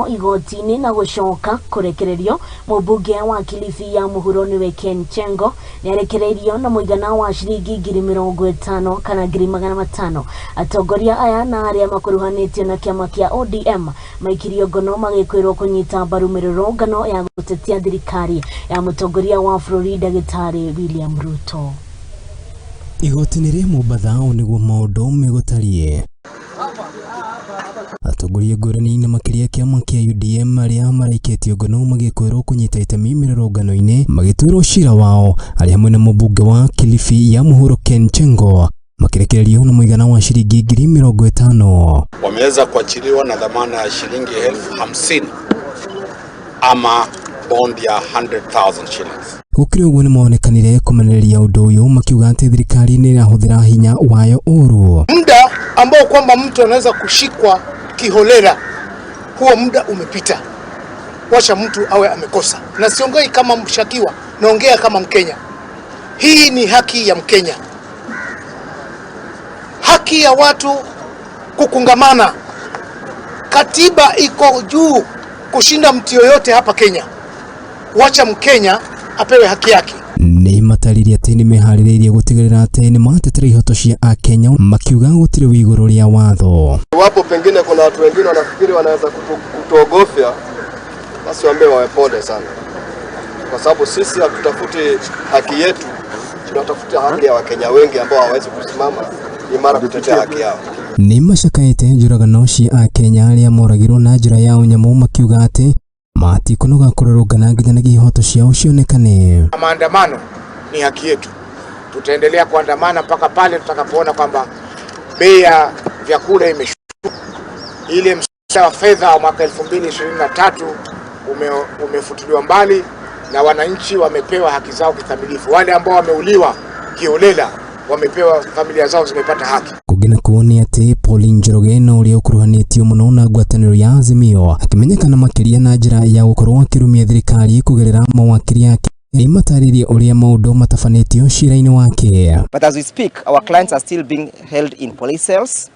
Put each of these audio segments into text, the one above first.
Gũtwarwo igoti-inĩ na gũcoka kũrekererio, mũmbunge wa Kilifi ya mũhuro nĩwe Ken Chengo nĩarekereirio na mũigana wa ciringi 50,000 kana 500,000. Atongoria aya na arĩa makuruhanĩtio na kĩama kĩa ODM maikirio ngono magĩkwĩrwo kũnyita mbaru mĩrũrũngano ya gũtetia thirikari ya mũtongoria wa bũrũri ndagĩtarĩ William Ruto. Igoti-inĩ rĩa Mombatha ũũ nĩguo maũndũ megũtariĩ. Atongoria ngũrani na makĩria kĩama kĩa UDM arĩa maraikĩtio ngono magĩkwĩrwo kũnyita itemi mĩrũrũngano-inĩ magĩtuĩrwo cira wao arĩ hamwe na mũmbunge wa Kilifi ya mũhuro Ken Chengo makĩrekererio na mũigana wa ciringi 50,000. Wameweza kuachiliwa na dhamana ya shilingi 50,000 ama bond ya 100,000 shillings. Gũkĩrĩ ũguo nĩmonekanire kũmenereria ũndũ ũyũ makiuga atĩ thirikari nĩ ĩrahũthĩra hinya wayo ũru. Muda ambao kwamba mtu anaweza kushikwa kiholela, huo muda umepita. Wacha mtu awe amekosa, na siongei kama mshakiwa, naongea kama Mkenya. Hii ni haki ya Mkenya, haki ya watu kukungamana. Katiba iko juu kushinda mtu yoyote hapa Kenya. Wacha Mkenya apewe haki yake. Nĩ matarĩria atĩ nĩ meharĩrĩirie gũtigĩrĩra atĩ nĩ matetera ihoto cia akenya makiuga gũtirĩ wĩ igũrũ rĩa watho. Iwapo pengine kuna watu wengine wanafikiri wanaweza kutuogofya, basi waambie wawe pole sana, kwa sababu sisi hatutafuti haki yetu, tunatafuta haki ya Wakenya wengi ambao hawawezi kusimama imara kutetea haki yao. Nĩ macakaĩte njũragano cia akenya arĩa moragirwo na njĩra ya ũnyamũ makiuga atĩ matikũnoga kũrũrũngana nginya ihoto ciao cionekane. Maandamano ni haki yetu, tutaendelea kuandamana mpaka pale tutakapoona kwamba bei ya vyakula imeshuka, ile mswada wa fedha wa mwaka 2023 umefutiliwa mbali na wananchi wamepewa haki zao kikamilifu. Wale ambao wameuliwa kiholela wamepewa, familia zao zimepata haki. Kũngĩ nakuo nĩ atĩ Pauline Njoroge na ũrĩa ũkuruhanĩtio mũno na ngwatanĩro ya Azimio akĩmenyekana makĩria na njĩra ya gũkorwo akĩrumia thirikari kũgerera mawakiri ake nĩmatarĩrie ũrĩa maũndũ matabanĩtio cira-inĩ wake. But as we speak, our clients are still being held in police cells.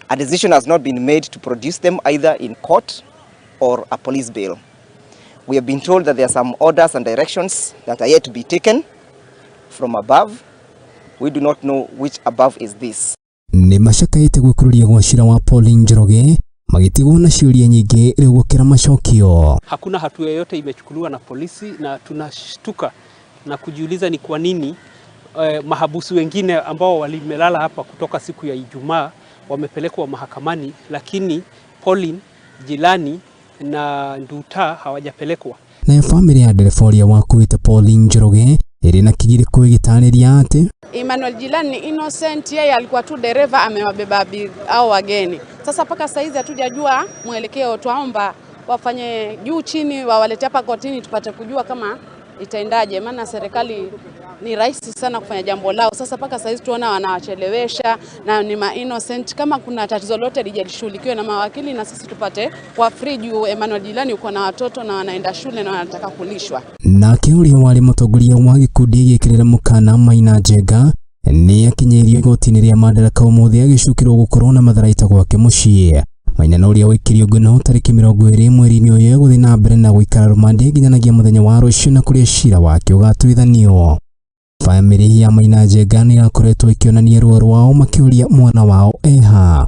A decision has not been made to produce them either in court or a police bail. We have been told that there are some orders and directions that are yet to be taken from above. We do not know which above is this. Nĩ macakaĩte gwĩkururia gwa cira wa Pauline Njoroge magĩtigwo na ciũria nyingĩ rĩu gũkĩra macokio. Hakuna hatua yoyote imechukuliwa na polisi, na tunashtuka na kujiuliza ni kwa nini mahabusu wengine ambao walimelala hapa kutoka siku ya Ijumaa wamepelekwa mahakamani, lakini Pauline, Jilani na Nduta hawajapelekwa. Nayo bamĩrĩ ya ndereba ũrĩa wakuĩte Pauline Njoroge ĩrĩ na kĩgirĩko ĩgĩtarĩria atĩ Emmanuel Jilani ni innocent, yeye alikuwa tu dereva amewabeba au wageni. Sasa mpaka saizi hatujajua mwelekeo, twaomba wafanye juu chini, wawalete hapa kotini tupate kujua kama itaendaje, maana serikali ni rahisi sana kufanya jambo lao. Sasa mpaka saizi tuona wanawachelewesha na ni ma innocent. Kama kuna tatizo lote lije lishughulikiwe na mawakili na sisi tupate kwa free, juu Emmanuel Jilani uko na watoto na wanaenda shule na wanataka kulishwa. Nake ũrĩa warĩ mũtongoria wa gĩkundi gĩkĩrĩra mũkana Maina Njenga nĩ akinyĩirio igoti-inĩ rĩa Madaraka ũmũthĩ agĩcukĩrwo gũkorwo na matharaita gwake mũciĩ. Maina na ũrĩa waikirio ngono tarĩki 20 mweri-inĩ ũyũ egũthiĩ na mbere na gũikara rũmande nginyanagia mũthenya wa rũciũ na kũrĩa cira wake ũgatuithanio. Bamĩrĩ ya Maina Njenga nĩ ĩrakoretwo ĩkĩonania ruo rwao makĩũria mwana wao eha.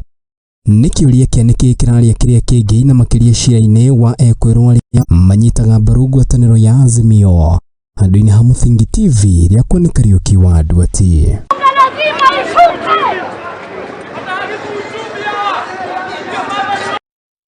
Nĩ kĩũria kĩa nĩkĩĩ kĩraria kĩrĩa kĩngĩ na makĩria cira-inĩ wa ekwĩrwo arĩa manyitaga mbaru ngwatanĩro ya Azimio. Handũ-inĩ ha Mũthingi TV rĩakwa nĩ Kariũki wa Nduati. Lazima ishuke.